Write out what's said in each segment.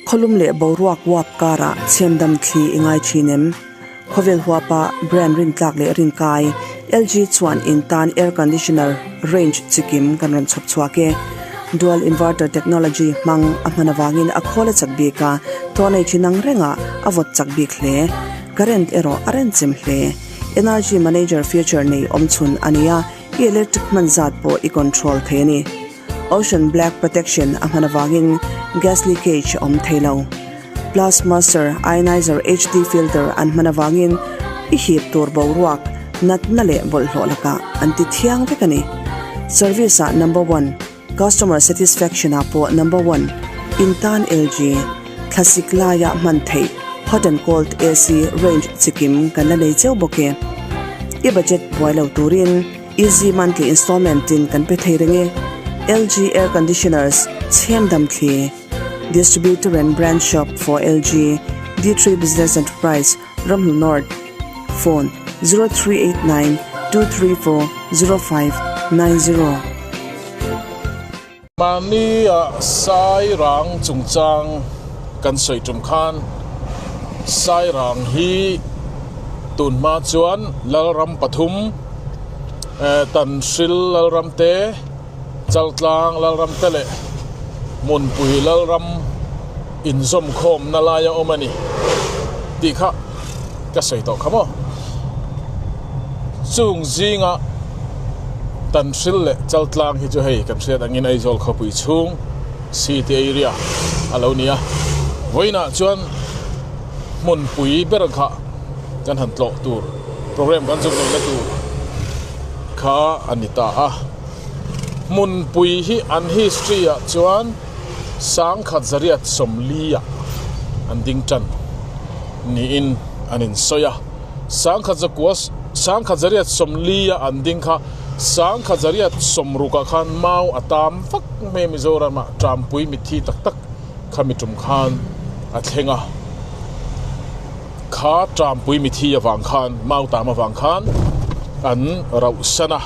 Khawlum leh boruak uap karah chhiamdam thli i ngai thin em? Khawvel huapa brand rintlak leh rinkai, LG chuan in tan air conditioner range chikim kan rawn chhawp chhuak e. Dual inverter technology hmang a hman avangin a khawl a chak bik a, thaw nei thin ang rengah a vawt chak bik hle. Current erawh a renchem hle. Energy manager feature nei awmchhun a ni a, i electric hman zat pawh i control thei a ni. Ocean Black Protection a hman avangin gas leakage a awm thei lo. Plus Master Ionizer HD filter an hman avangin i hip tur boruak, natna leh bawlhhlawh lakah an ti thiang vek a ni. Service ah number one, customer satisfaction ah pawh number one, in tan LG, thlasik laia hman theih hot and cold AC range chikim kan la nei cheu bawk e. I budget buai lo turin. Easy monthly installment in kan pe thei reng e. LG Air Conditioners, Chhem Dam Thli, Distributor and Branch Shop for LG, D3 Business Enterprise, Ramhlun North, Phone, 0389 234 0590. Mahni ah Sairang chungchang kan sawi tum khan Sairang hi tun hma chuan Lalram pathum Tanhril Lalram te, Chaltlang Lalram te leh Hmunpui Lalram inzawmkhawmna laia awm a ni tih kha ka sawi tawh kha maw. Chung zinga Tanhril leh Chaltlang hi chu hei kan hriat angin Aizawl khawpui chhung city area a lo ni a, vawiinah chuan hmunpui ber kha kan han tlawh tur program kan zuk neihna tur kha a ni ta a. Hmunpui hi an history ah chuan sangkhat zariat sawmli ah an ding tan niin an insawi a. Sangkhat zakua sangkhat zariat sawmli a an ding kha sangkhat zariat sawmrukah khan mau a tam vak mai Mizoramah Tampui mitthi tak tak kha mi tum khan a thleng a. Kha Tampui mitthi avang khan mau tam avang khan an rauh san a.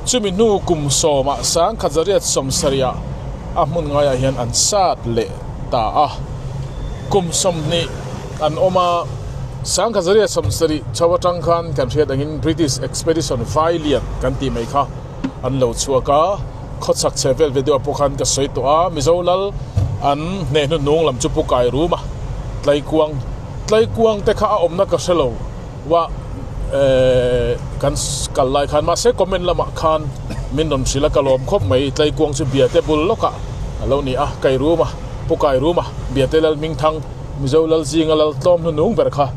Chumi hnu kum sawmah sangkhat zariat sawmsarihah a hmun ngaiah hian an sat leh ta a. Kum 20 an awm a, sangkhat zariat 70 chho atang khan kan hriat angin British Expedition Vailian kan tih mai kha an lo chhuak a, khawchhak chhe vel ve deuh ah pawh khan ka sawi tawh a, Mizo lal an hneh hnuhnung lam chu Pu Kairuma Tlaikuang Tlaikuang te kha a awmna ka hre lo. Wa eh kan kal lai khan mahse comment lamah khan min rawn hrilh a ka lawm khawp mai Tlaikuang chu Biate bul lawkah a lo ni a Kai Ruma Pu Kai Ruma Biate Lal Hmingthang Mizo Lal zinga Lal tlawm hnuhnung ber kha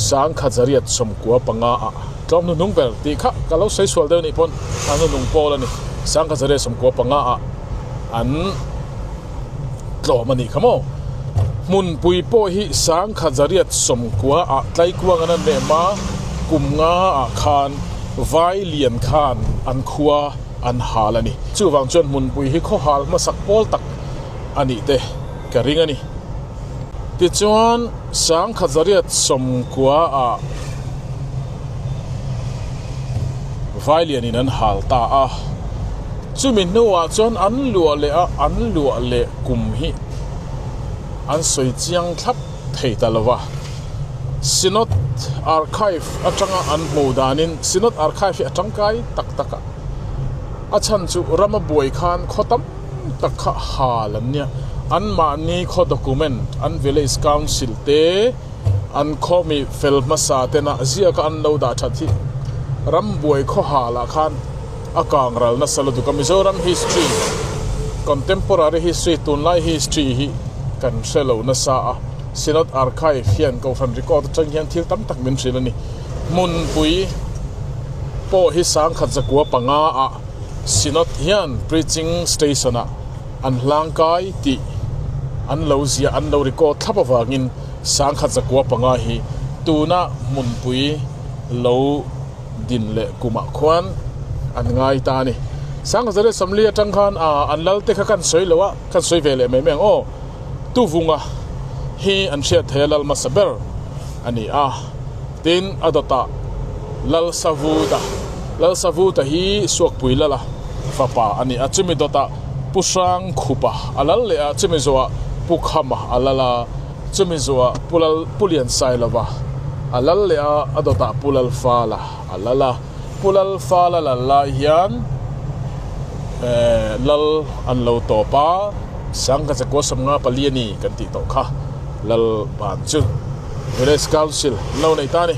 Sangkhat zariat sawmkua panga ah tlawm hnuhnung ber tih kha ka lo sawi sual deuh nih pawn a hnuhnung pawl a ni Sangkhat zariat 95 ah an tlawm a nih kha maw? Hmunpui pawh hi sangkhat zariat 90 ah Tlaikuang an an leh hma kum nga ah khan vai lian khan an khua an hal a ni. Chuvang chuan hmunpui hi khaw hal hmasak pawl tak a nih te ka ring a ni. Tichuan sangkhat zariat 90 ah vai lianin an hal ta a. Chumi hnuah chuan an luah leh a, an luah leh kum hi an sawi chiang thlap thei ta lo va. Synod Archive atanga an hmuh danin Synod Archive hi a tangkai tak tak a, a chhan chu rama buai khan khaw tam tak kha hal an nia. Anmahni khaw document, an village council te, an khaw mi fel hmasa tena ziaka an lo dah that hi ram buai khaw halah khan a kang ral nasa lutuk a, Mizoram history, contemporary history, tunlai history hi kan hre lo nasa a, Synod Archive hian Kohhran record atang hian thil tam tak min hrilh a ni. Hmunpui pawh hi sangkhat zakua panga ah Synod hian preaching station ah an hlangkai tih an lo ziah an lo record thlap avangin sangkhat zakua panga hi tuna hmunpui lo din leh kumah khuan an ngai ta a ni. Sangzare Sawmli atang khan an lal te kha kan sawi lo a, kan sawi ve leh mai mai ang aw. Tuvunga hi an hriat thei a lal hmasa ber a ni a, tin a dawtah Lal Savuta, Lal Savuta hi Suakpui Lala fapa a ni a, chumi dawtah Pu Hrangkhupa a lal leh a, chumi zawhah Pu Khama a lal a, chumi zuah Pu Lal Pu Liansailova a lal leh a, a dawtah Pu Lalfala a lal a. Pu Lalfala lal lai hian eh lal an lo tawp a, Sangha Chakua 54 a ni kan tih tawh kha lal ban chu Village Council an lo nei ta a ni.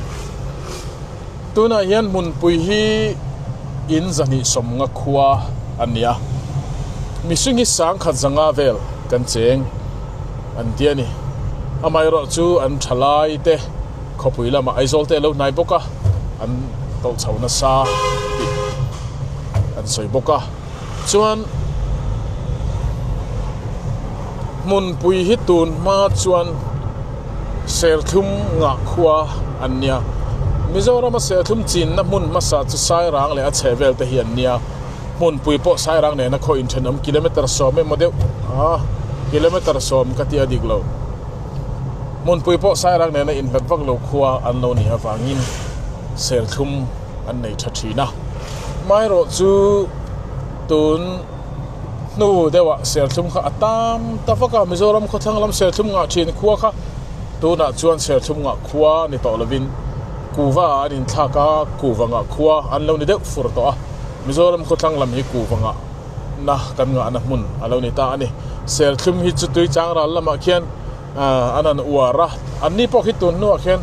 Tunah hian hmunpui hi in 250 khua a ni a, mihring hi 1,100 vel kan cheng an ti a ni. Amaherawh chu an thalai te khawpui lamah Aizawl te a lo hnai bawk a, an tawlh chho nasa tih an sawi bawk a. Chuan hmunpui hi tun hma chuan serthlum ngah khua an nia. Mizorama serthlum chinna hmun hmasa chu Sairang leh a chhehvel te hi an nia. Hmunpui pawh Sairang nena khaw inthenawm kilometre 10 emaw deuh a, kilometre 10 ka ti a dik lo. Hmunpui pawh Sairang nena inhlat vak lo khua an lo nih avangin serthlum an nei tha thin a. Hmaerawh chu tun hnu deuhah serthlum kha a tam ta vak a, Mizoram khawthlang lam serthlum ngah thin khua kha tunah chuan serthlum ngah khua ni tawh lovin kuva an inthlak a, kuva ngah khua an lo ni deuh fur tawh a, Mizoram khawthlang lam hi kuva ngah na kan ngahna hmun a lo ni ta a ni. Serthlum hi chu tui chang ral lamah khian an han uar a, anni pawh khi tun hnuah khian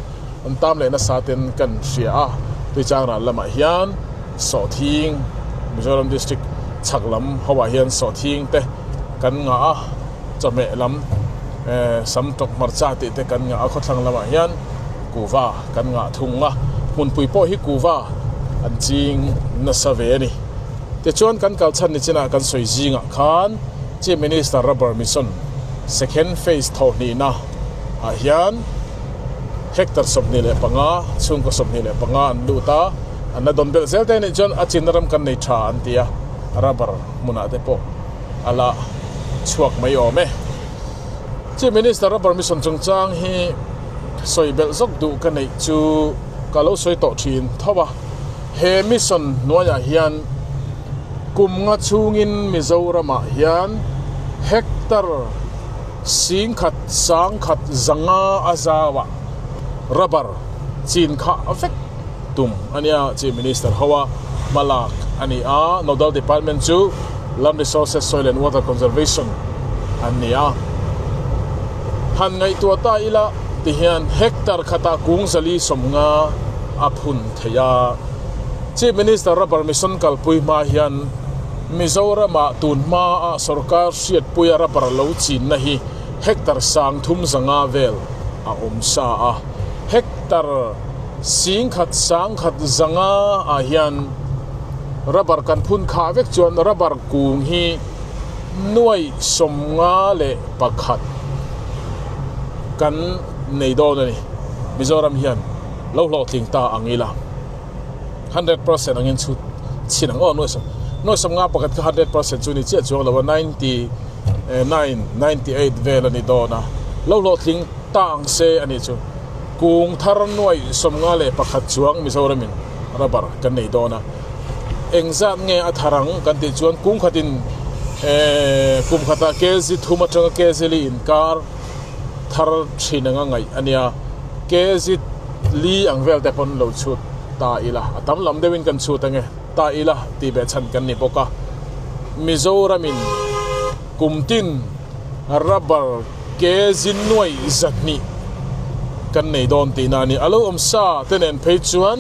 an tam leh nasa ten kan hria a, Tuichang ral lamah hian Sawhthing, Mizoram District chhak lam hoah hian Sawhthing te kan ngah a, chawhmeh lam sam tawk hmarcha tih te kan ngah a, khawthlang lamah hian kuva kan ngah thung a, hmunpui pawh hi kuva an ching nasa ve a ni. Tichuan kan kal chhan ni chinah kan sawi zingah khan Chief Minister Rubber Mission Second Phase thawhhnihna ah hian hectare 25, chhungkaw 25 an lut a, an la dawn belh zel te anih chuan a chinna ram kan nei tha an ti a, rubber hmunah te pawh a la chhuak mai awm e. Chief Minister Rubber Mission chungchang hi sawi belh zawk duh ka neih chu ka lo sawi tawh thin tho a, he mission hnuaiah hian kum nga chhungin Mizoramah hian hectare 10,000 1,500 a zauah rubber chin kha vek tum a nia. Chief Minister hoa hmalak a ni a, Nodal Department chu Land Resources, Soil and Water Conservation an ni a. Han ngaihtuah ta ila tihian hectare khatah kung 450 a phun thei a. Chief Minister Rubber Mission kalpui hma hian Mizoramah tun hmaa sorkar hriatpuia rubber lo chinna hi hectare 350 vel a awm sa a. Hectare 10,000 1,500 ah hian rubber kan phun khah vek chuan rubber kung hi 51 kan nei dawn a ni. Mizoram hian lo hlawhtling ta ang ila. 100% angin chhut chhin ang aw 51 kha 100% chu ni chiah chuang lo a 99 98 vel a ni dawn a lo hlawhtling ta ang se a nih chu kung thar 51 chuang Mizoramin rubber kan nei dawn a engzat nge a thar ang kan tih chuan kung khatin kum khatah kg thum atanga kg li inkar thar thin anga ngaih a nia kg li ang vel te pawn lo chhut ta ila a tam lam deuhin kan chhut ange ta ila tih beh chhan kan ni bawk a Mizoramin kum tin rubber kg 200 kan nei dawn tihna a ni a lo awm sa te nen phei chuan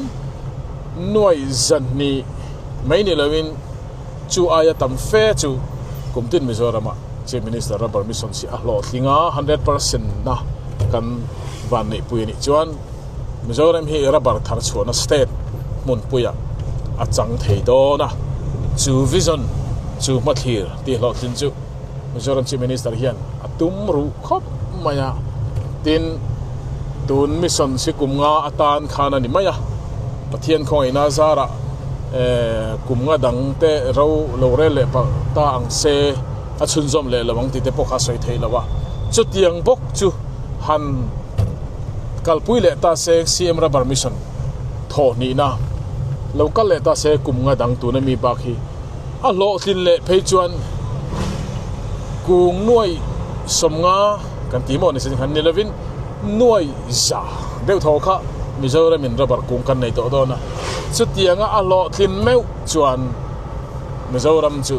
200 mai ni loin chu aia tam fe chu kum tin Mizoramah Chief Minister Rubber Mission si a hlawhtling a 100% na kan van neih pui a nih chuan Mizoram hi rubber thar chhuahna state hmunpuiah a chang thei dawn a, chu vision chu hmathlir tih hlawhtlin chu Mizoram Chief Minister hian a tum ruh khawp mai a, tin tun mission si kum nga atan khan a ni mai a, Pathian khawngaihna zarah kum nga dang te ro lo rel leh palh ta ang se a chhunzawm leh lo ang tih te pawh kha a sawi thei lo a, chutiang bawk chu han kalpui leh ta se CM Rubber Mission thawhhnihna lo kal leh ta se kum nga dang tuna mi bak hi a hlawhtlin leh phei chuan kung nuai. sawmnga kan tih maw ni se khan ni lovin nuai za deuh thaw kha Mizoramin rubber kung kan nei tawh dawn a, chutianga a hlawhtlin meuh chuan Mizoram chu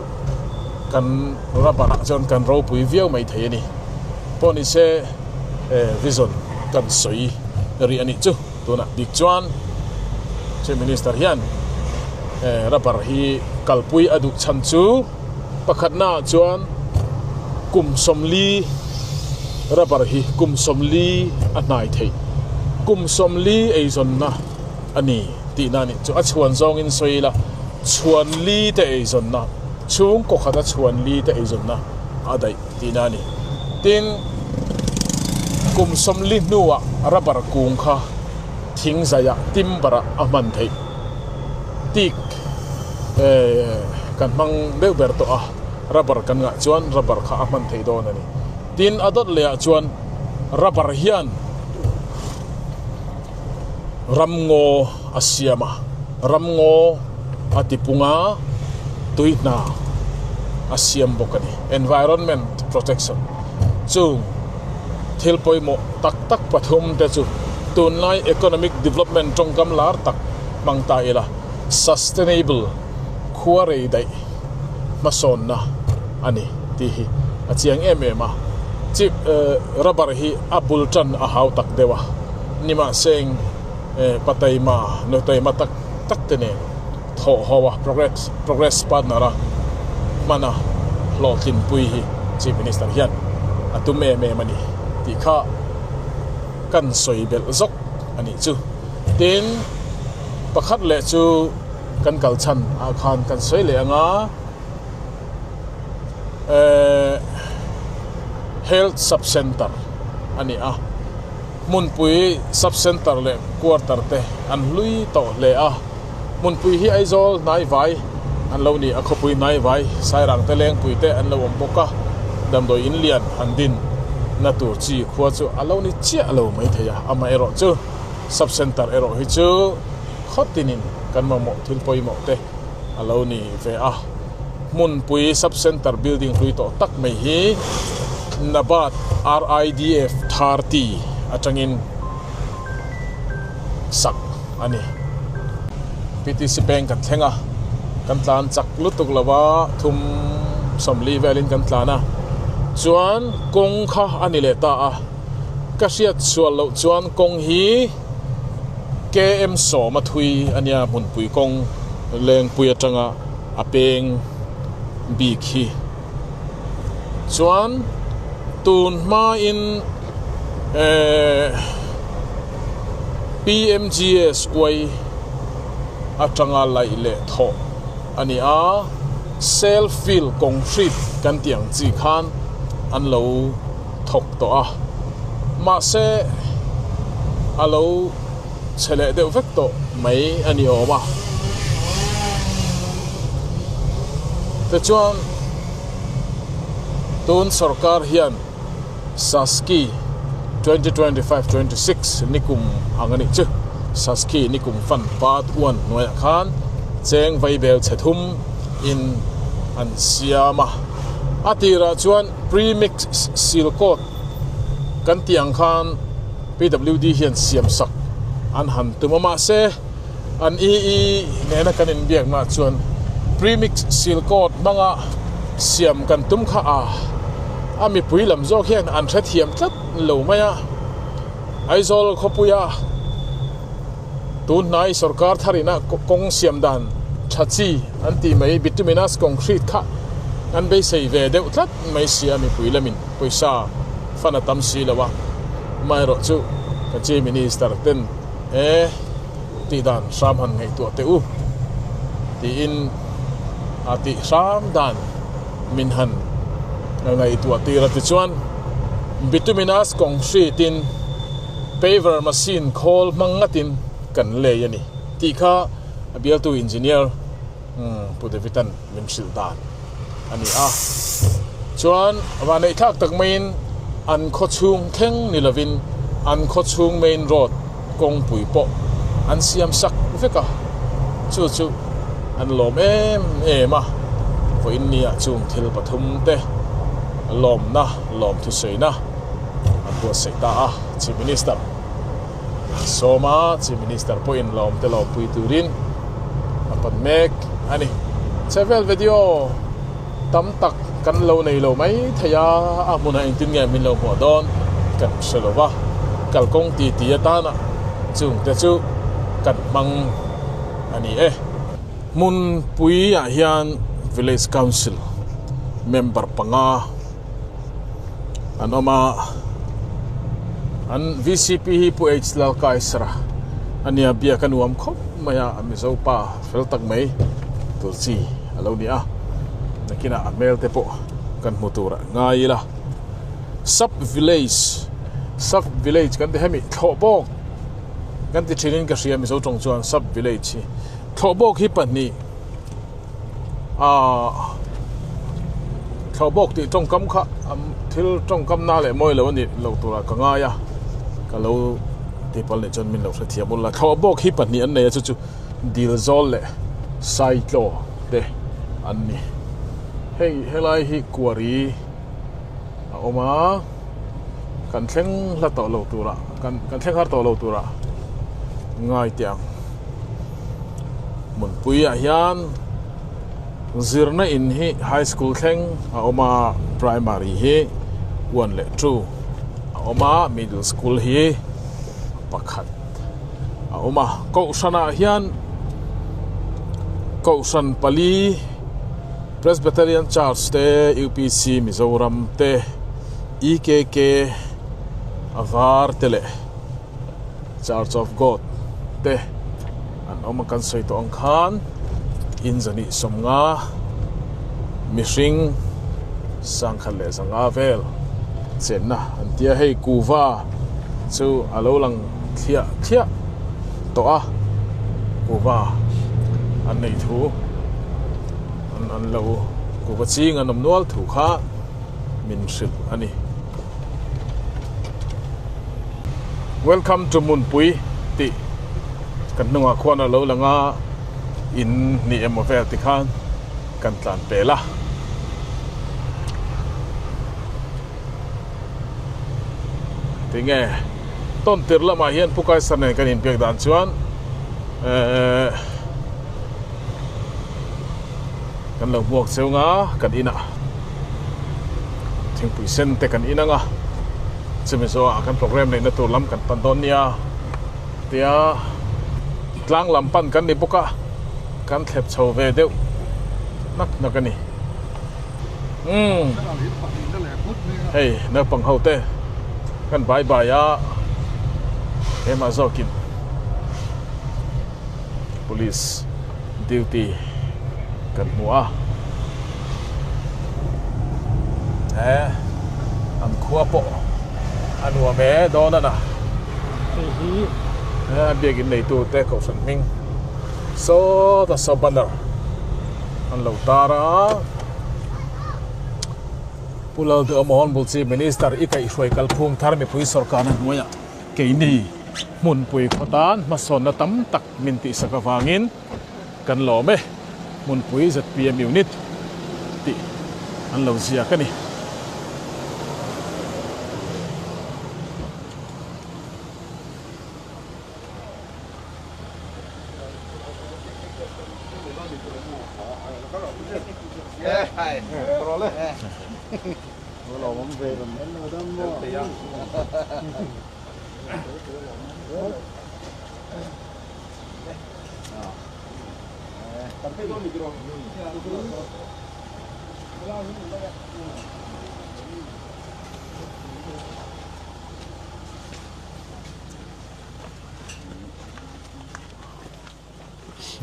kan rubber ah chuan kan ropui viau mai thei a ni. Pawh ni se vision kan sawi rih a nih chu. Tunah bik chuan Chief Minister hian rubber hi kalpui a duh chhan chu pakhatnaah chuan kum sawmli rubber hi kum sawmli a hnai theih kum sawmli eizawnna a ni tihna a nih chu a chhuan zawngin sawi ila chhuanli te eizawnna chhungkaw khata chhuanli te eizawnna a daih tihna a ni. Tin, kum sawmli hnuah rubber kung kha thing zaiah timber ah a hman theih. Tik kan hmang deuh ber tawh a, rubber kan ngah chuan rubber kha a hman theih dawn a ni. Tin, a dawt lehah chuan rubber hian ramngaw a siam a, ramngaw a tipung a, tui hna a siam bawk a ni. Environment protection chung thil pawimawh tak tak pathum te chu tunlai economic development tawngkam lar tak hmang ta ila, sustainable khua rei daih hmasawnna a ni tih hi a chiang em em a. Chip rubber hi a bul tan a hau tak deuh a, nimahseng pataima nutaima tak tak te nen thawh ho a progress progress partner a hman a hlawhtlinpui hi Chief Minister hian a tum em em a ni tih kha kan sawi belh zawk a nih chu. Tin, pakhat leh chu kan kal chhan ah khan kan sawi leh ang a, eh Health Sub Centre a ni a, hmunpui Sub Centre leh Quarter te an hlui tawh hle a, hmunpui hi Aizawl hnaivai an lo ni a, khawpui hnaivai Sairang te Lengpui te an lo awm bawk a, damdawi in lian han din na tur chi khua chu a lo ni chiah lo maithei a, amaherawh chu Sub Centre erawh hi chu khaw tinin kan mamawh thil pawimawh te a lo ni ve a. Hmunpui Sub Centre building hlui tawh tak mai hi Nabat RIDF 30 atangin sak a ni. PTC Bank kan thleng a, kan tlan chak lutuk lo va, thum 40 velin kan tlan a, chuan kawng kha a ni leh ta a. Ka hriat sual loh chuan kawng hi KM sawma thui a nia hmunpui kawng lengpui atanga a peng bik hi chuan tun hmain ehh PMGSY atanga laih leh thawh a ni a self fill concrete kan tih ang chi khan an lo. thawk tawh a, mahse a lo chhe leh deuh vek tawh mai a ni awm a. Tichuan tun sorkar hian Saski 2025 26 nikum ang a nih chu, Saski nikum fan part one hnuaiah khan cheng vaibel chhe thum in an siam a, a tirah chuan Premix seal coat kan tih ang khan PWD hian siam sak an han tum a, mahse an EE nena kan inbiakna chuan premix seal coat hmanga siam kan tum kha a a mipui lam zawk hian an hrethiam tlat lo mai a, Aizawl khawpuia tun hnai sorkar tharina kawng siam dan tha chi an tih mai bituminous concrete kha an beisei ve deuh tlat mai si a mipui lamin pawisa fan a tam si lo a amaherawh chu ka chief minister ten he tih dan hram han ngaihtuah teh u tiin a tih hram dan min han ngaihtuah tir a tichuan bituminous concrete in Paver machine khawl hmang ngatin kan lei a ni tih kha a bialtu engineer Pu David-a'n min hrilh dan a ni a. Chuan vanneih thlak tak maiin an khaw chhung thleng ni lovin an khaw chhung main road kawngpui pawh an siam sak vek a, chu chu an lawm em em a, vawiin nia chung thil pathum te. lawmna lawmthusawina an buatsaih ta a, Chief Minister an sawm a, Chief Minister pawhin lawmte lawmpui turin a pan mek a ni. Chhevel video tam tak kan lo nei lo mai thei a, a hmunah engtin nge min lo hmuah dawn kan hre lo va, kalkawng ti ti atana chungte chu kan hmang a ni e. Hmunpuiah hian Village Council member panga an awm a, an VCP hi Pu H Lalkaisara a nia, biak a nuam khawp mai a, a Mizo pa fel tak mai tur chi a lo ni a, nakinah a hmel te pawh kan hmu tur ah ngai ila. Sub Village, Sub Village kan ti hemi thlawh bawk kan ti thin in ka hria Mizo tawng chuan Sub Village hi thlawh bawk hi pahnih Aaa thlawhbawk tih tawngkam kha thil tawngkam na leh mawi lo a nih loh turah ka ngai a ka lo tihpalh nih chuan min lo hrethiam ul la thlawhbawk hi pahnih an nei a chu chu dil zawl leh saitlaw te an ni hei helai hi kuari a awm a kan thleng hla tawh lo turah kan kan thleng har tawh lo turah ngai teh ang. Hmunpuiah hian zirna in hi high school thleng a awm a primary hi one leh two a awm a middle school hi pakhat a awm a kohhranah hian kohhran pali Presbyterian Church te U_P_C Mizoram te E_K_K a var te leh. Church of God te an awm a kan sawi tawh ang khan in zahnih sawmnga mihring sangkhat leh zanga vel chenna an tia hei kuva chu a lo lang thliah thliah tawh a kuva an neih thu an an lo kuva ching an awm nual thu kha min hrilh a ni. Welcome to Munpui tih kan hnungah khuan a lo lang a, in ni emaw vel ti khan kan tlan pel a. Tinge tawn tir lamah hian Pu Kaisar nen kan inbiak dan chuan ehh kan lo hmuak cheu nga kan inah thingpui sen te kan in ang a chumi zawhah kan program neihna tur lam kan pan dawn nia tia tlang lam pan kan ni bawk a kan thlep chho ve deuh nak nak a ni umm hei naupang ho te kan bai bai a hemah zawkin police duty kan hmu a he an khua pawh a nuam e dawn a na hei hi a biakin neitu te kohhran hming sawta saw banner an lo tar a Pu Lalduhawmawm Bul Chief Minister i kaihhruai kalphung thar mipui sawrkarna hnuaiah keini hmunpui khaw tan hmasawnna tam tak min tihsak avangin kan lawm e, hmunpui zpm unit tih an lo ziak a ni.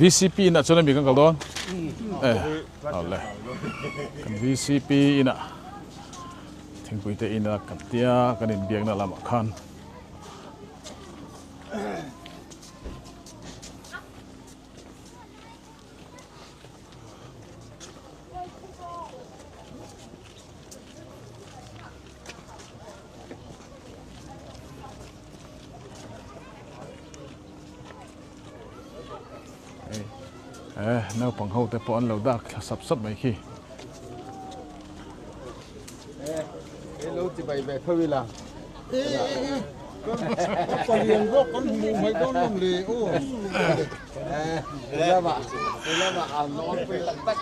VCP inah chuan ami kan kal dawn e awle kan VCP inah thingpui te ina kan tia kan inbiakna lamah khan. Eh, naupang ho te pawh an lo dak thla sap sap mai khi. chibai ve tho ila. Palian bawk kan hmuh mai dawn lawm le aw. Lama lama an nawn pui tak tak.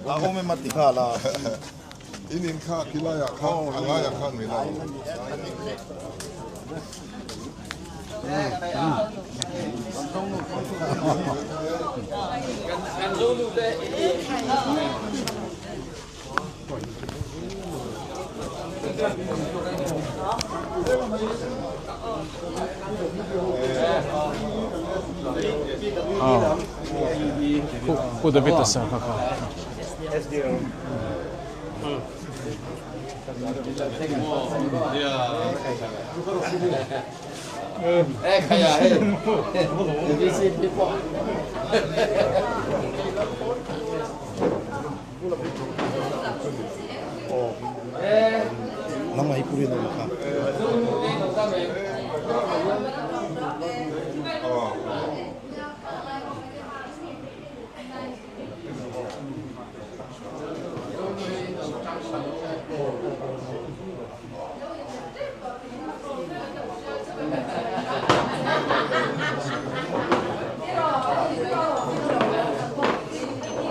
A awm em a ti nghal a. In in kha khilaiah khan a ngaiah khan min a. Pu David a sa kha kha.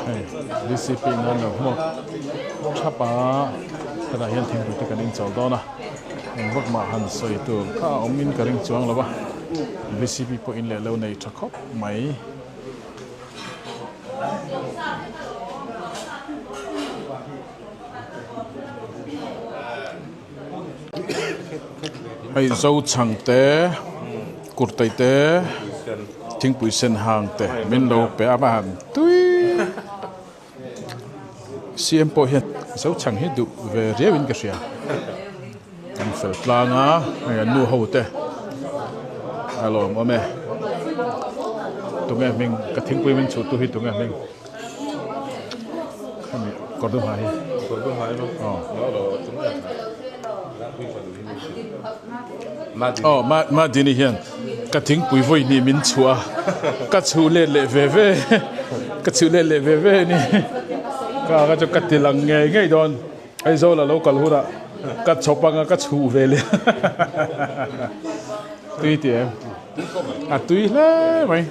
Hei DCP in an lo hmuak thap a hetah hian thingpui te kan inchawl dawn a eng vak mah han sawi tur kha a awm in ka ring chuang lo va DCP pawh in leh lo nei tha khawp mai. Hei zo chhang te kurtai te thingpui sen hang te min lo pe a va han tui CM pawh hian zo chhang hi duh ve riau in ka hria kan fel tlang a hei an nu ho te a lawm awm e tunge hming ka thingpui min chhuh tu hi tunge hming. Khami kawr dum ha hi. Kawr dum ha emaw? Aw. Lo lo tum nge tha. Madini. Aw ma Madini hian ka thingpui vawi hnih min chhuah a ka chhuh let leh ve ve ka chhuh let leh ve ve a ni ka ka chu ka ti lang ngei ngei dawn Aizawl a lo kal hunah ka chhawp anga ka chhuh ve leh tui ti em a tui hle mai.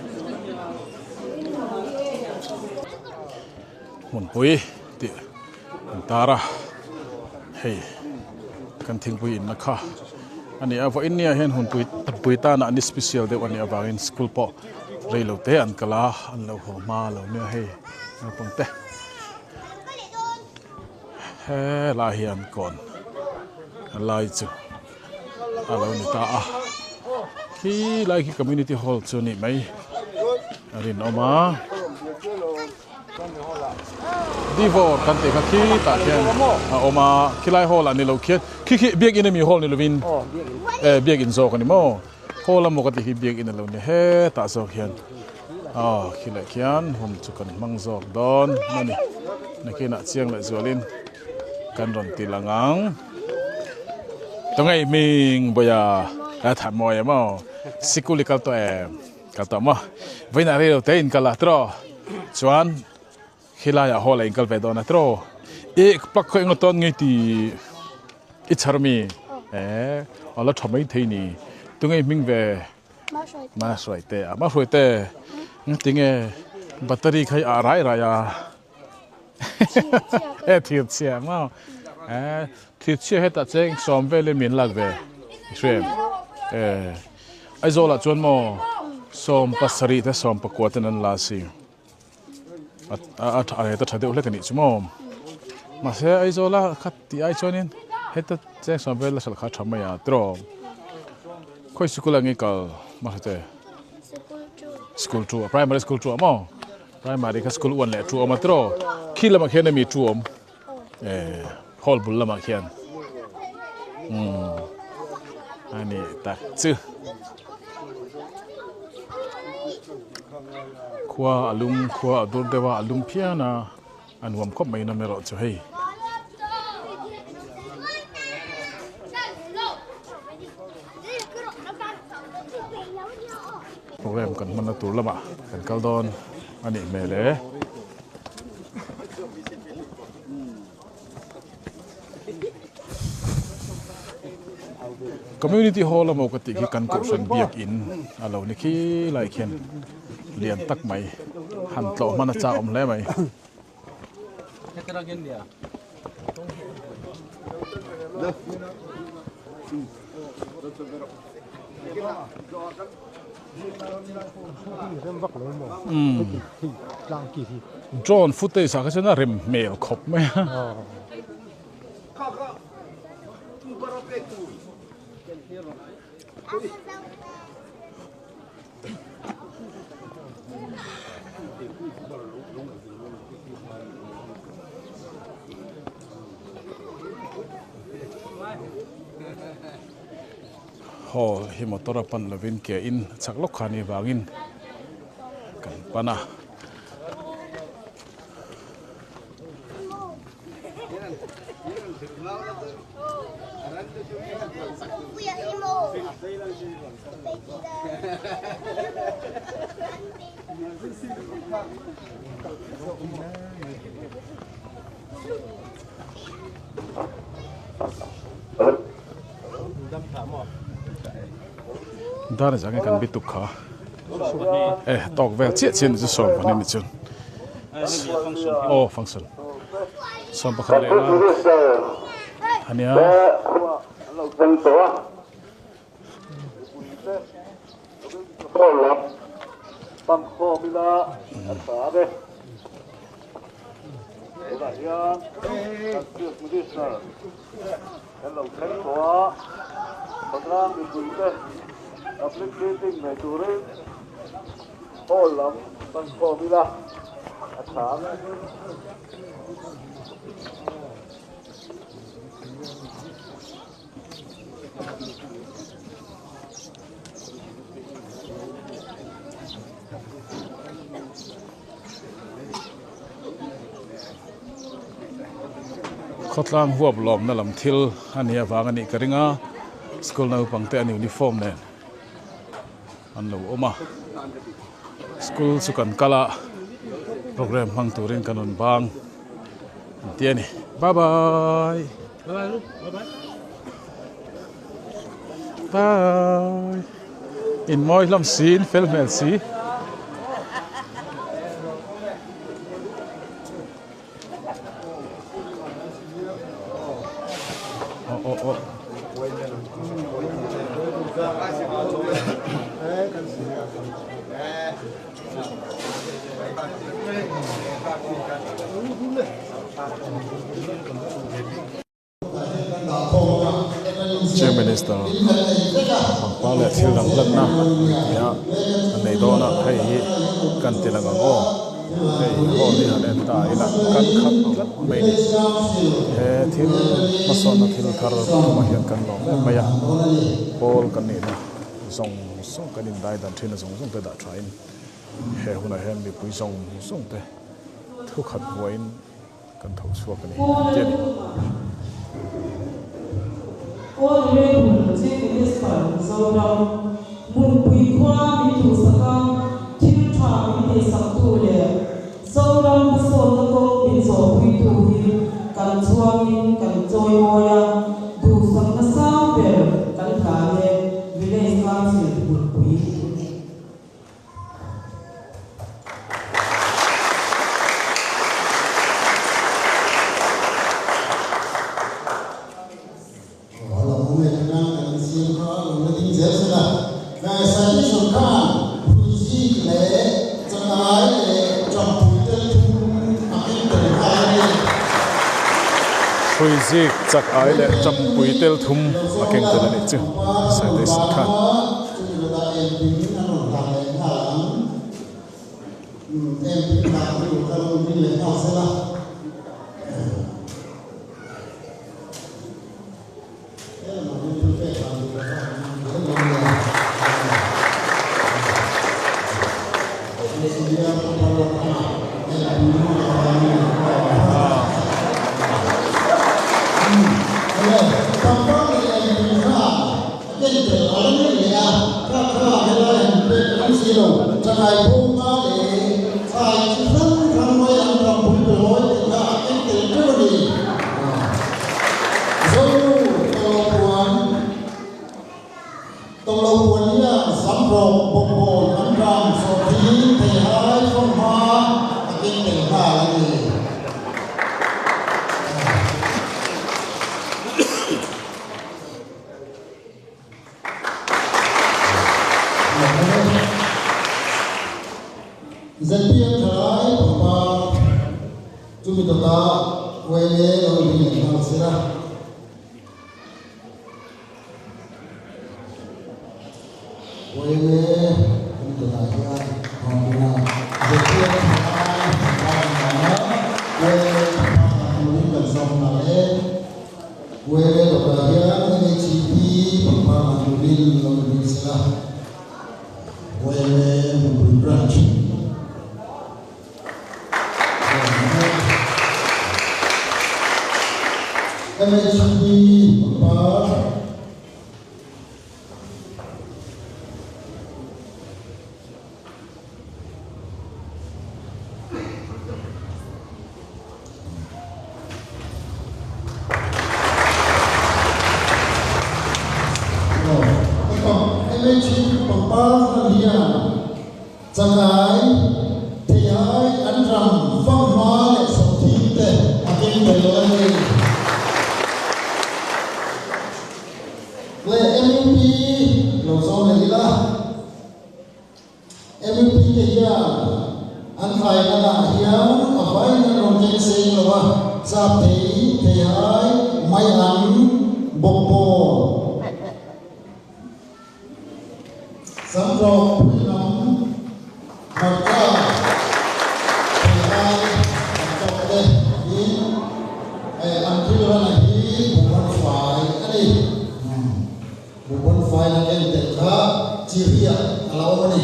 Hmunpui tih an tar a, hei kan thingpui inna kha a ni a, vawiin nia hian hunpui pui tanah ni special deuh a nih avangin school pawh rei lo te an kal a, an lo haw hma lo nia hei naupang te helai hi an kawn lai chu a lo ni ta a khi lai khi community hall chu a nih mai a rinawm a Divor kan tih kha khi tah khian a awm a khilai hall ah ni lo khian khi khi biakin ami hall ni lovin eh biakin zawk a ni maw hall a maw ka tih hi biakin a lo ni hetah zawk hian aw khi leh khian hun chu kan hmang zawk dawn a ni nakinah chiang leh zualin kan rawn ti lang ang tawngei hming bawia a tha mawi em aw sikul i kal tawh em kal tawh maw vawiinah rei lo te in kal a tiraw chuan khilaiah hall ah in kal ve dawn a tiraw i plug khaw eng tawn ngei ti i chhar mi eh a la tha mai thei ni tungei hming ve ma hruai te a ma hruai te tinge battery kha i ah rai rai a. E thir chhia maw e thir chhia hetah cheng sawm velin min lak ve hrem e Aizawl ah chuan maw sawm pasarih te sawm pakua ten an la si a a a rate a tha deuh hlek a nih chu maw mahse Aizawl a khat tih ai chuanin heta cheng sawm vel a hralh kha a tha mai a tiraw khawi sikul ah nge kal mahse school 2 primary school 2 ah maw. Primary kha school 1 leh 2 awm a tiraw khi lamah khian ami 2 awm eh hall bul lamah khian umm a ni tak chu khua a lum khua a dur deuh a a lum phian a a nuam khawp mai nawm erawh chu hei. Program kan hmanna tur lamah kan kal dawn a nih hmel e. Community hall emaw ka tih khi kan kohhran biak in a lo ni khi lai khian lian tak mai han tlawh hman a chak awm hle mai. Drone footage ah kha chuan a rem hmel khawp mai a. Hall hi motor a pan lovin ke in chak lawk kha ni vangin kan pan a. Dar zang kan bituk kha e tawk vel chiah chiah ni chu sawm pahnih ni chuan aw function sawm pakhat leh la ania Khawtlang huap lawmna lam thil a nih avang a nih ka ring a, school naupang te an uniform nen an lo awm a, school chu kan kal a program hmang turin kan rawn bang an ti a ni bye bye bye in mawi hlawm si in fel hmel si. Chief Minister pangpar leh thil dang hlatna tia an nei dawn a hei hi kan ti lang ang aw hei hall hi han en ta ila kan khat tlat mai a ni he thil hmasawnna thil thar tumah hian kan lawm em mai a pawl kan nihna zawng zawng kan indai dan thin a zawng zawng te dah tha in he hunah hian mipui zawng zawng te thu khat buaiin kan tho chhuak a ni tih a ni. Honourable Chief Minister Mizoram, Hmunpui khua min duhsaka thil tha min tihsaktu leh Zoram hmasawnna kawng min zawhpuitu hi kan chhuangin kan chawimawi a, duhsakna sang ber kan hlan e, Village Council Hmunpui. Hruizik chak ai leh champui tel thum a keng tel a nih chu citation khan. Chakai bawm nga leh thlai chi hrang hrang mai an ram bul belawi te kha a keng tel teuh a ni. Zonu Tawlawpuan Tawlawpuan hian Samrawk bawkbawn an ram sawrthing theihai fanghma a keng tel nghal a ni. ZPM thalai pangpar chumi dawtah YLA lo ring leh nghal sir a. YLA chumi dawtah hian Vampuna ZPM thalai pangpar an vang a, YLA pangpar dah turin kan zawm nghal e. Uele dawtah hian NHEP pangpar han turin lo in ring sela, Uele Hmunpui Branch NHEP pangpar. Pangpar hian chakai theihai an ram fanghma leh sawhthing te a keng tel a ni. Leh MUP lo zawm leh ila. MUP te hian an thlaina ah hian a vaiin an rawn keng seng lo a, chap thei, theihai, mai an, bawkbawn, samrawk, phuilam, hmarcha, theihai an tawk te hi an thil rana hi buhban fai a ni. Buhban fai la ken tel kha chi riah a lo awm a ni.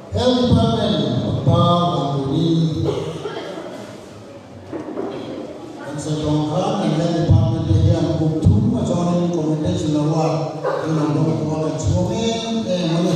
Health Department pangpar dan turin kan sawi tawh ang khan kan Health Department te hian kum thum a zawnin Commendation Award an lo dawng tawh a, kan chhuang em em a ni.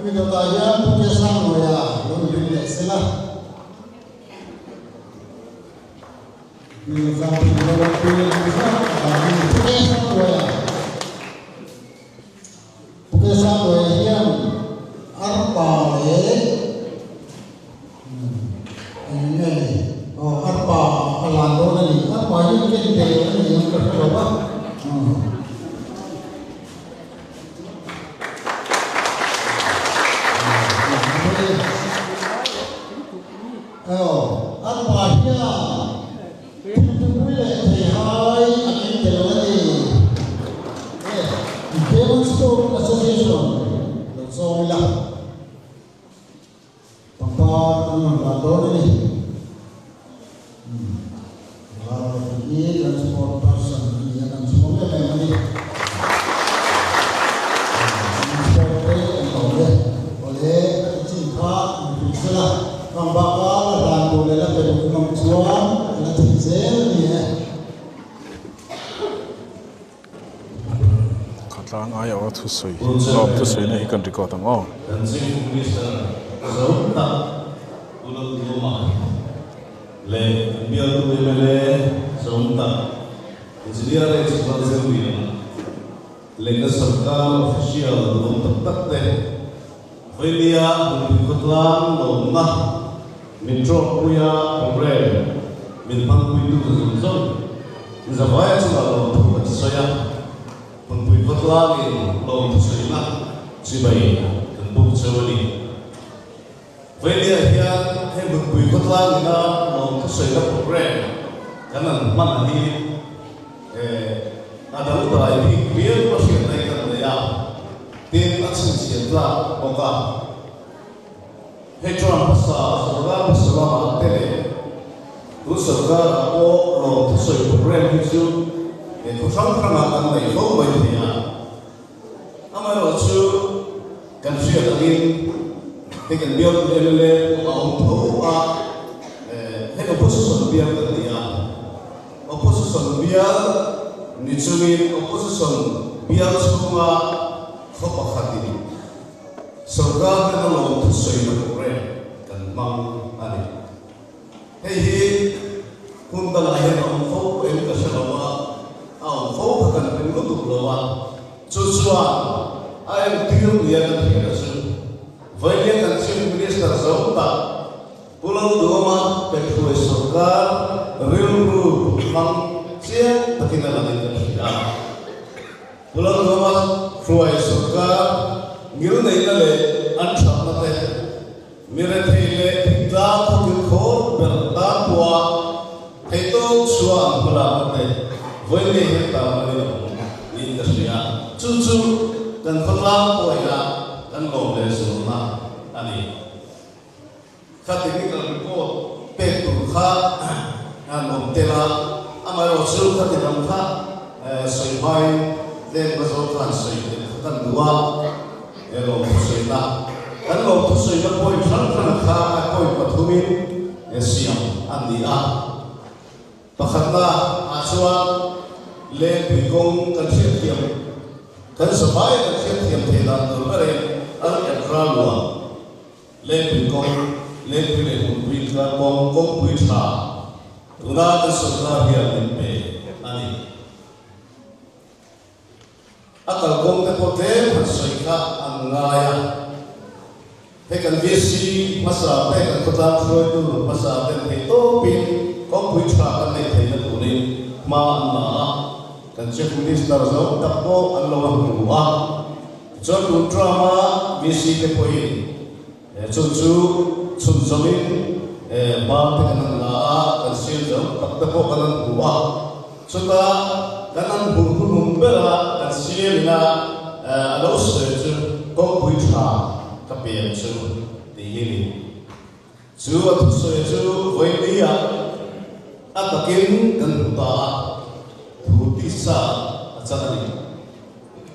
Hemi dawtah hian Pu Kesangluaia lo inring leh sela. Pukesangluaia hian arpa leh eng nge ni aw arpa a lan dawn a ni arpa hi ken tel a ni ang ka hre lo va. Aw, an pa hian thingpui leh theihai a keng tel a ni. Demon Sport Association lo zawm ila, pangpar an rawn dah dawn a ni. Ral hi kan sport person a ni a, kan chhuang em em a ni. Sport te kan lo e, awle a ti chin kha an hrilh sela, kang baka la hlan tur leh la pe duh ngam chuan a la thei zel a ni e. Khatlang aiawh a thusawi lawm thusawina hi kan record ang aw. Kan Chief Minister zo tak Pu Lalduhoma leh kan bialtu mla zawng tak Engineer H Lalzirliana leh kan sarkar official duhawm tak tak te Vailia Hmunpui khawtlang lawmna min trawkpuia programme min hmangpuitu zawng zawng inzavaia chungah lawmthu kan sawi a. Hmunpui khawtlangin lawmthu sawina chibai kan buk cheu a ni. Vailia hian hei Hmunpui khawtlangina lawmthu sawina programme kan an hman hi a dangdai bik viau a hriatna hi kan nei a, tin a chhinchhiah tlak bawk a. Hei term hmasa sorkar hmasa lamah te leh tun sorkarah pawh lawm thusawi programme hi chu thu hrang hrangah kan nei fo mai thei a. Amaherawhchu kan hriat angin hei kan bialtu mla pawh a awm tho a, hei opposition bial kan ni a, opposition bial ni chungin opposition bial chhunga khaw pakhatin Sorkar hmena lawm thusawina programme kan hmang a ni. Hei hi hmun dangah hian a awm fo em ka hre lo a, a awm fo kha kan ring lutuk lo a, chu chuan a entir nia ka thihna chu vawinia kan Chief Minister zo tak Pu Lalduama Pekhruai sorkar rilru hmang chiang takin a langin ka hria. Pu Lalduama hruai sorkar ngilneihna leh an thatna te, mi rethei leh thingtlang khawkil khawl ber tan pawha theihtawk chhuah an hmalakna te vawi ngei hian tarlan in a awm niin ka hria. Chu chu kan khawtlang pawhina kan lawm leh zualna a ni. Kha technical report pek tur kha an awm tel a, amaherawh chu khati lam kha sawi hmain tlem ka zawng khan sawi tel kha kan duh a, he lawmthu sawina kan lawmthu sawina point hrang hrang kha a point pathumin siam an ni a. Pakhatna ah chuan lengpui kawng kan hriatthiam, kan zavai kan hriatthiam theih dan tur berin an enral luah. Lengpui kawng, Lengpui leh Hmunpui inkar kawng, kawngpui tha tuna kan sawrkar hian min pe a ni. A kalkawng te pawh tlem han sawi kha an ngai a. Hei kan VC hmasa te, kan khawtlang hruaitu hmasa ten theih tawpin kawngpui tha kan neih theihna turin hma an la a. Kan Chief Minister zo tak pawh an lo a hmu a. Tichuan tun term-a VC te pawhin chu chu chhunzawmin hma te kan han la a, kan siam zo tak te pawh kan han hmu a. Chuta kan han hmuh hnuhnung bera kan siam ina a lo sawi chu kawngpui tha ka pe ang chu tih hi ni. Chu a thusawi chu vawinia a takin kan hmu ta a, thu tisa a chan a ni.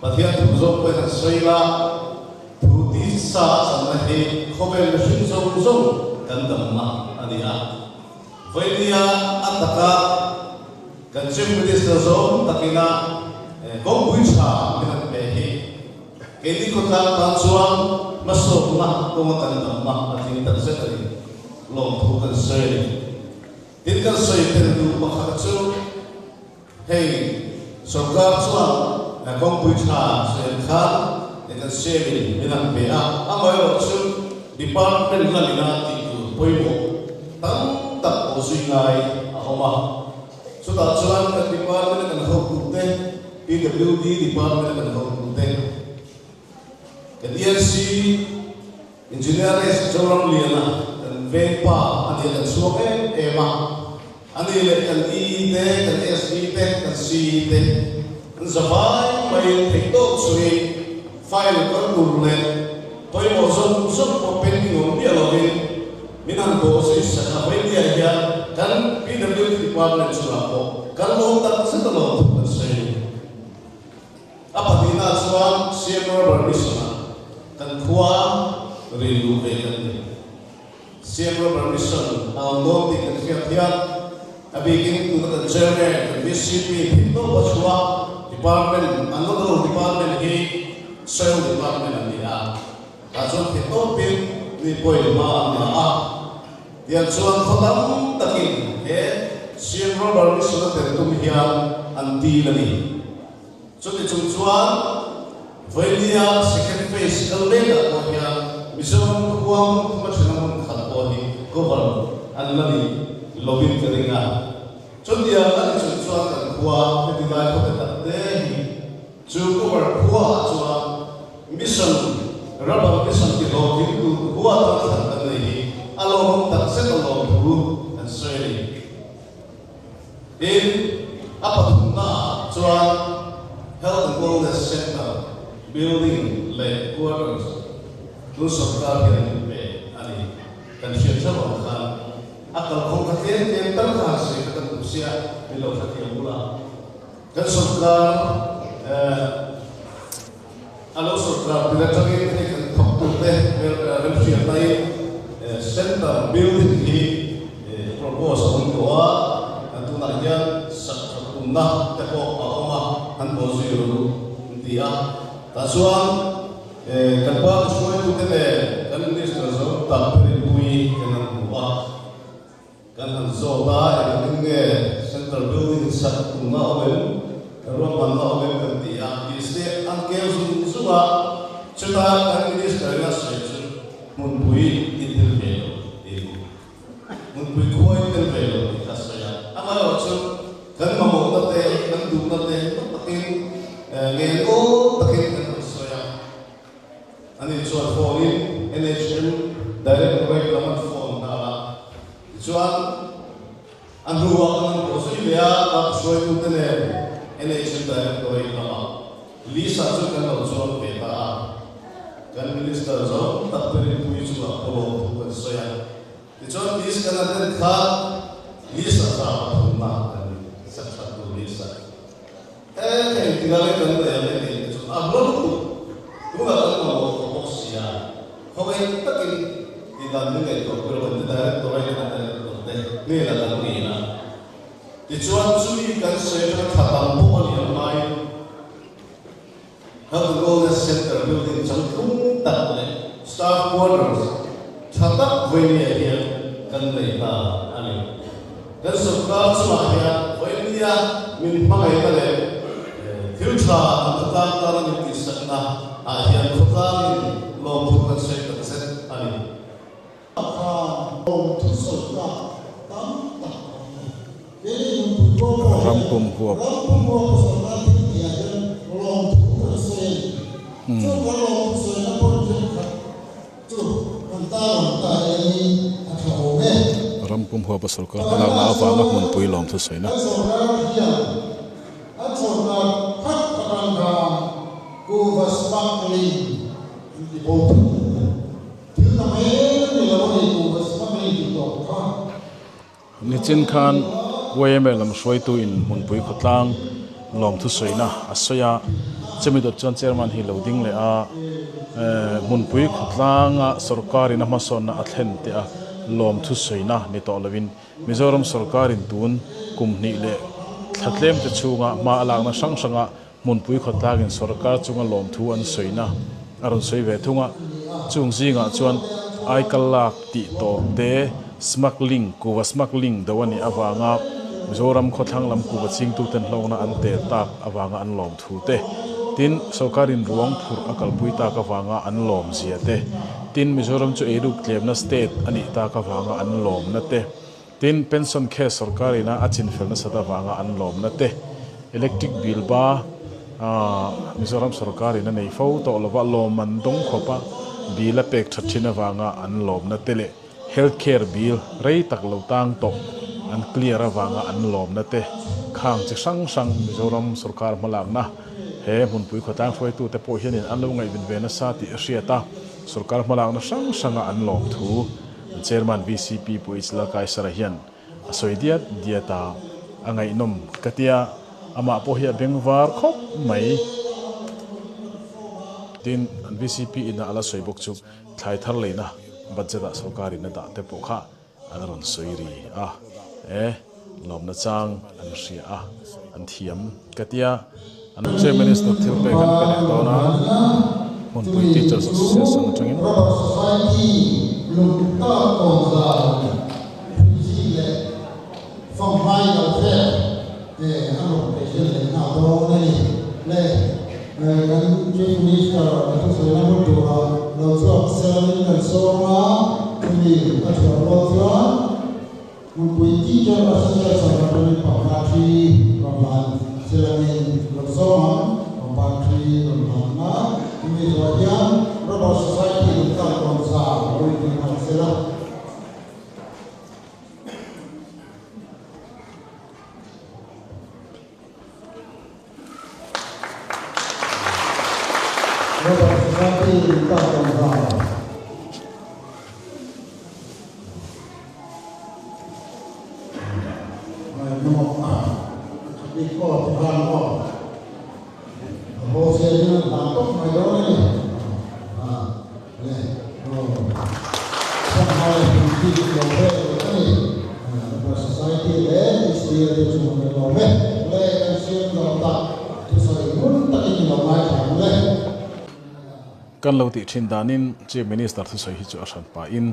Pathian thu zawk pawhin an sawi la, thu tisa a channa hi khawvel mihring zawng zawng kan damna a ni a. Vawinia a taka kan Chief Minister zawng takina kawngpui tha min han pe hi Keini khawtlang tan chuan hmasawkna kawnga kan damna a tling tak zet a ni. Lawmthu kan sawi a ni. Tin kan sawi tel duh pakhat chu hei sorkar chuan kawngpui tha sawi ang khan kan siamin min han pe a, amaherawh chu department lamina tih tur pawimawh tam tak pawh zui ngai a awm a. Chutah chuan kan department a kan hotute, PWD department a kan hotute, kan ENC Engineer S. Zoramliana kan veng pa a nia kan chhuak em em a, a ni leh kan EE te, kan SE te, kan CE te an za vai maiin theihtawp chungin file kal tur leh pawimawh zawng zawng pawh pending awm miah lovin Min han bawh zui sak a, Vawinia hian kan PWD department chungah pawh kan lawm tak zet a lawm thu kan sawi a ni. A pahnihna chuan CM Rubber Mission-ah kan khua rin luh ve kan ni. CM Rubber Mission a awm dawn tih kan hriat hian a bikin tuna kan Chairman, kan VCP theihtawp a chhuah department, an nodal department hi Soil Department an ni a. Tah chuan theihtawpin mi pawhin hma an la a, tiang chuan khaw tam takin he CM Rubber Mission a tel tum hian an dil a ni. Chuti chung chuan Vawinia second phase kal mekah pawh hian Mizoram khua hmun thuma thena hmun khat pawh hi cover an la ni lovin ka ring a. Chutiang a ni chung chuan kan khua heti lai khawte tak te hi Chu cover khuaah chuan Mission, Rubber Mission ti hlawhtling tur khua tan thlan kan nei hi a lawmawm tak zet a lawm thu kan sawi a ni. Tin, a pathumnaah chuan Health and Wellness Centre building leh quarters tun sorkar hian min pe a ni. Kan hriat hreuh ang khan a kalkhawm kha tlem tlem tal kha han sawi kha kan duh sia, min lo hrethiam bula kan sawrkar a lo sawrkar tir atangin hei kan thawktute remhriatnain center building hi propose a awm tawh a, tunah hian sak that tumna te pawh a awm a, han bawhzui ru an ti a, tah chuan Kan party hruaitute nen kan minister zo tak Rinpuii kan han hmu a, kan han zawt a, engtin nge central building sak tumna awm em, ruahmanna awm em kan ti a, list te an keu zung zung a, chuta kan minister in a sawi chu hmunpui i tel ve lo tiin hmunpui khua i tel ve lo tih kha a sawi a, amaherawhchu kan mamawhna te, kan duhna te hma takin ngen aw takin kan rawn sawi a, ani chuan phone in NHM Directorate lam an phone nghal a, tichuan a hnuah kan han pawh zui leh a, party hruaitute nen NHM Directorate lamah Lisa chu kan lo chuang ve ta a, kan Minister zawng tak te rinpui chungah pawh lawmthu kan sawi a. Tichuan list kan attend kha list a zau a thumna kan ni sak that tur list a he ka engtik ah nge kan nei ang e tih te chu a hla lutuk tunah kan mamawh tawh bawk si a khawngaih takin tih dan min ngaihtuah pui lo kan ti directorate a director te hnenah kan ngen a tichuan chumi kan sawi atanga thla tam pawh a liam hmain Health Wellness Centre building changtlung tak leh staff quarters tha tak Vawinia hian kan nei ta a ni. Kan sawrkar chungah hian Vawinia min hmangaihna leh thil tha an khawtlang tana min tihsakna ah hian khawtlangin lawmthu kan sawi tak zet a ni. Ram pum huap. Ram pum huap a sawrkar hmalakna avanga hmunpui lawmthu sawina. Nichin khan YMA lam hruaitu in hmunpui khawtlang lawmthu sawina a sawi a, chumi dawt chuan chairman hi lo ding leh a, hmunpui khawtlanga sorkar in a hmasawnna a thlen teh a lawmthu sawina ni tawh lovin Mizoram sorkar in tun kum hnih leh thla tlem te chhunga hma a lakna hrang hranga Hmunpui khawtlangin sorkar chunga lawmthu an sawina a rawn sawi ve thung a, chung zingah chuan aikal lak tih tawp te, smuggling, kuva smuggling do a nih avanga Mizoram khawthlang lam kuva chingtuten hlawkna an tel tak avanga an lawmthu te, tin, sorkarin ruang phurh a kalpui tak avanga an lawmzia te, tin, Mizoram chu eiruk tlemna state a nih tak avanga an lawmna te. Tin, pension case sorkar ina a chinfel nasat avanga an lawmna te, electric bill ba Mizoram sorkar in a nei fo tawh lova lawm an dawng khawp a, bill a pek that thin avanga an lawmna te leh health care bill rei tak lo tang tawh an clear avanga an lawmna te khang chi hrang hrang Mizoram sorkar hmalakna he hmunpui khawtlang hruaitute pawh hianin an lo ngaihven ve nasa tih a hriat a, sorkar hmalakna hrang hranga an lawm thu An chairman VCP Pu H Lalkaisara hian a sawi diat diat a, a ngaihnawm ka tia, amah pawh hi a bengvar khawp mai. Tin, an VCP ina a la sawi bawk chu thlai thar leina budget ah sorkarin a dah te pawh kha an rawn sawi ri a, e lawmna chang an hria a, an thiam ka tia. An Chief Minister thil pek an pe leh dawn a, hmunpui Teachers Association atangin. Hmunpui Teacher Association atangin pangpar thi rawn hlan silangin lo zawm ang, pangpar thi rawn hlan a, chumi zawh hian Rubber Society in kal tawn za lo inrin nghal sela. Rubber Society in kal tawn za. maw? A haw zel hian an hlan tawp mai dawn a ni. Ah, le, aw. Sanghai hmun bik lo vel a ni. Member Society leh Israel te chu an lawm e. Le, kan siam zawh tak thusawi ngun takin i lo ngaithla ang le. Kan lo tih thin danin Chief Minister thusawi hi chu a hran pahin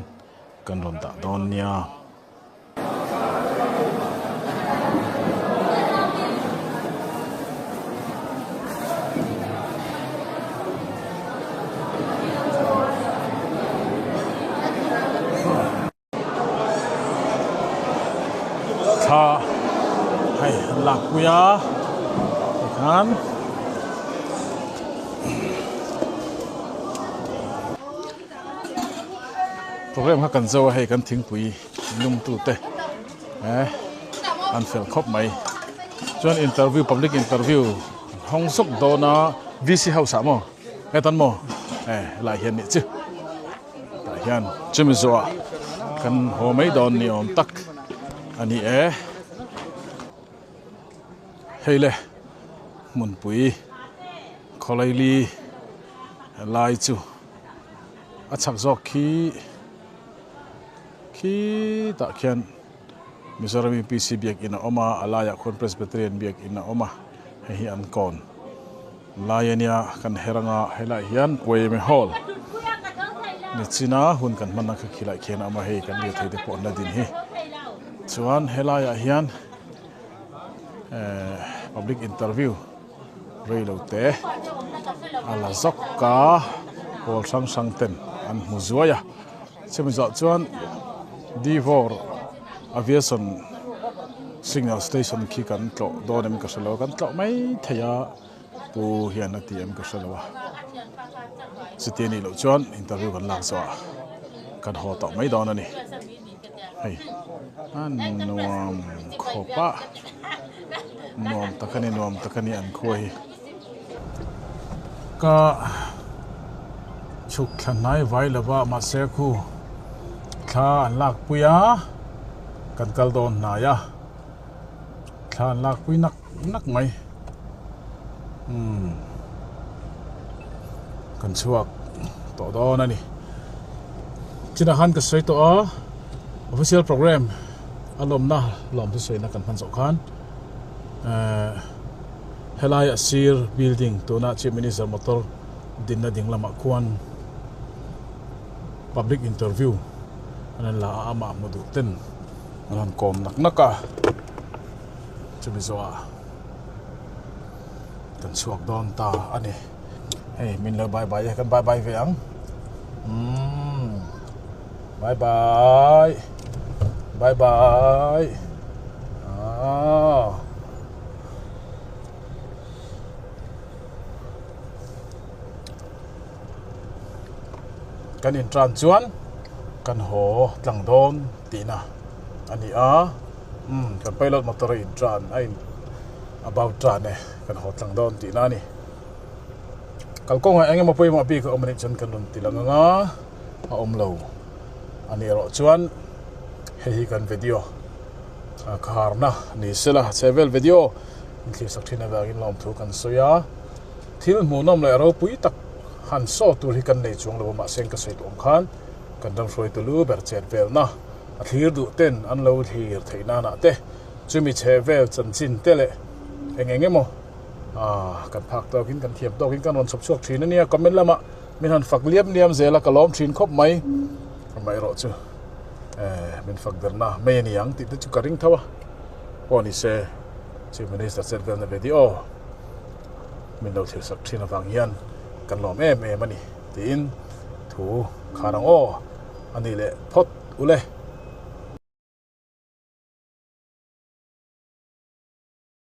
kan rawn dah dawn nia. Thla hei an lakpui a tikhan program kha kan zo a hei kan thingpui lum tute eh an fel khawp mai chuan interview public interview hawng zawk dawn a V_C house ah maw hetan maw eh helai hian nih chu. Tah hian chumi zawhah kan haw mai dawn ni awm tak a ni e. Hei le hmunpui khawlaili lai chu a chhak zawk khi khitah khian Mizoram UPC biakinn a awm a, a laiah khuan Presbyterian biakinn a awm a, hei hi an kawn. Lai a nia kan her anga helaiah hian YMA Hall ni china hun kan hman ang kha khilaiah khian a awm a hei kan lirthei te pawh an la din hi chuan helaiah hian ehh public interview reilo te a la zawk a pawl hrang hrang ten an hmu zuai a chumi zawh chuan Divor Aviation signal station khi kan tlawh dawn em ka hre lo a kan tlawh mai thei a pu hian a ti em ka hre lo a chuti anih loh chuan interview kan lak zawh ah kan haw tawh mai dawn a ni hei a nuam khawp a nuam tak a ni nuam tak a ni an khua hi ka chhuk thla hnai vai lova mahse khu thla an lak pui a kan kal dawn hnai a thla an lak pui nak nak mai umm kan chhuak tawh dawn a ni chinah khan ka sawi tawh a official program a lawmna lawm thusawiina kan hman zawh khan ehh. Helai a sir building tuna Chief Minister motor dinna ding lamah khuan public interview an rawn la a, amah hmu duh ten an rawn kawm nak nak a, chumi zawhah kan chhuak dawn ta a ni. Hei min lo bye bye e, kan bye bye ve ang umm bye bye bye bye aaa. Kan intran chuan kan haw tlang dawn tihna a ni a umm kan pilot motor a intran a in about tan e kan haw tlang dawn tihna a ni kalkawngah eng emaw pawimawh bik a awm anih chuan kan rawn ti lang ang a a awm lo a nih erawh chuan hei hi kan video. Kharna ni sela chhevel video in thlir sak thin avangin lawmthu kan sawi a, thil hmuhnawm leh ropui tak han saw tur hi kan nei chuang lo a mahse ka sawi tawh ang khan kan ram hruaitu lu ber chet velna a thlir duh ten an lo thlir theih nanah te chumi chhevel chanchin te leh eng eng emaw kan phak tawkin kan thiam tawkin kan rawn chhawp chhuak thin a nia comment lamah min han fak liam liam zel a ka lawm thin khawp mai amaherawh chu. Eh min fak derna mai a ni ang tih te chu ka ring tho a pawh ni se Chief Minister chet velna video min lo thlir sak thin avang hian kan lawm em em a ni tiin thu khan ang aw a ni leh phawt ule.